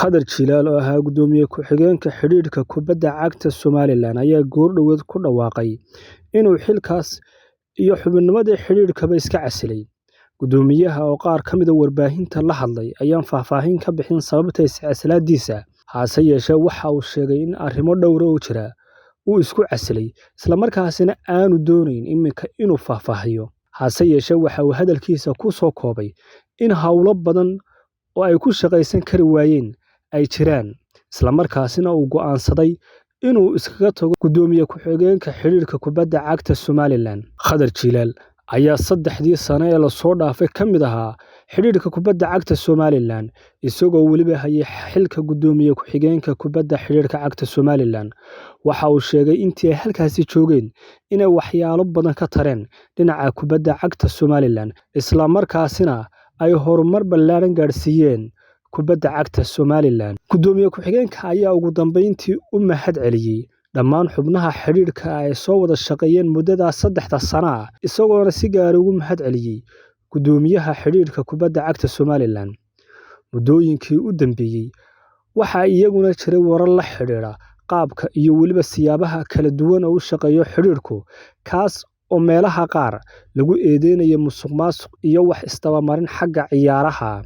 Khadar Jilaal oo ahaa guddoomiye ku-xigeenka xidhiidhka kubadda cagta Somalilan ayaa goor dhoweed ku dhawaaqay inuu xilkaas iyo xubinnimadii xidhiidhkaba iska casilay. Guddoomiyaha oo qaar ka mid ah warbaahinta la hadlay ayaan faahfaahin ka bixin sababta is-casilaadiisa, hase yeeshee waxa uu sheegay in arrimo dhowr ah oo jira uu isku casilay, isla markaasina aanu doonayn iminka inuu faahfaahiyo. Hase yeeshee waxa uu hadalkiisa ku soo koobay in hawlo badan oo ay ku shaqaysan kari waayeen ay jiraan, isla markaasina uu go'aansaday inuu iskaga tago guddoomiye ku-xigeenka xidhiidhka kubadda cagta Somalilan. Khadar Jilaal ayaa saddexdii sano ee la soo dhaafay ka mid ahaa xidhiidhka kubadda cagta Somalilan, isagoo weliba hayay xilka guddoomiye ku-xigeenka kubadda xidhiidhka cagta Somalilan. Waxa uu sheegay intii ay halkaasi joogeen inay waxyaalo badan ka tareen dhinaca kubadda cagta Somalilan, isla markaasina ay horumar ballaaran gaadhsiiyeen kubadda cagta Somalilan. Guddoomiye ku-xigeenka ayaa ugu dambeyntii u mahad celiyay dhammaan xubnaha xidhiidhka ay soo wada shaqeeyeen muddada saddexda sano ah, isagoona si gaar ah ugu mahad celiyay guddoomiyaha xidhiidhka kubadda cagta Somalilan. Muddooyinkii u dambeeyay waxaa iyaguna jiray warar la xidhiidha qaabka iyo weliba siyaabaha kala duwan oo u shaqeeyo xidhiidhku, kaas oo meelaha qaar lagu eedeynayo musuqmaasuq iyo wax isdabamarin xagga ciyaaraha.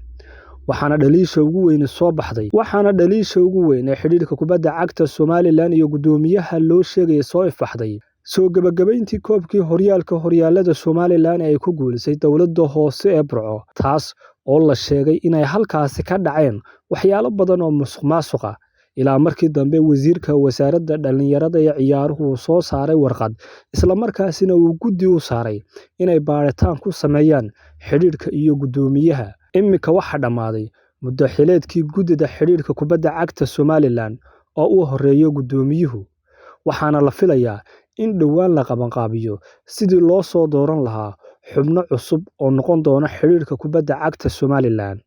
Waxaana dhaliisha ugu weyn soo baxday. Waxaana dhaliisha ugu weyn ee xidhiidhka kubadda cagta Somalilan iyo guddoomiyaha loo sheegay soo ifbaxday. Soo gabagabayntii koobkii horyaalka horyaalada Somalilan ee ay ku guuleysay dowladda hoose ee Burco, taas oo la sheegay inay halkaasi ka dhaceen waxyaalo badan oo musuqmaasuq ah. Ilaa markii dambe wasiirka wasaaradda dhalinyarada iyo ciyaaruhu uu soo saaray warqad, isla markaasina uu guddi u saaray inay baadhitaan ku sameeyaan xidhiidhka iyo guddoomiyaha. Iminka waxaa dhammaaday muddo xileedkii guddida xidhiidhka kubadda cagta Somalilan oo uu horeeyo guddoomiyuhu, waxaana la filayaa in dhowaan la qabanqaabiyo sidii loo soo dooran lahaa xubno cusub oo noqon doona xidhiidhka kubadda cagta Somalilan.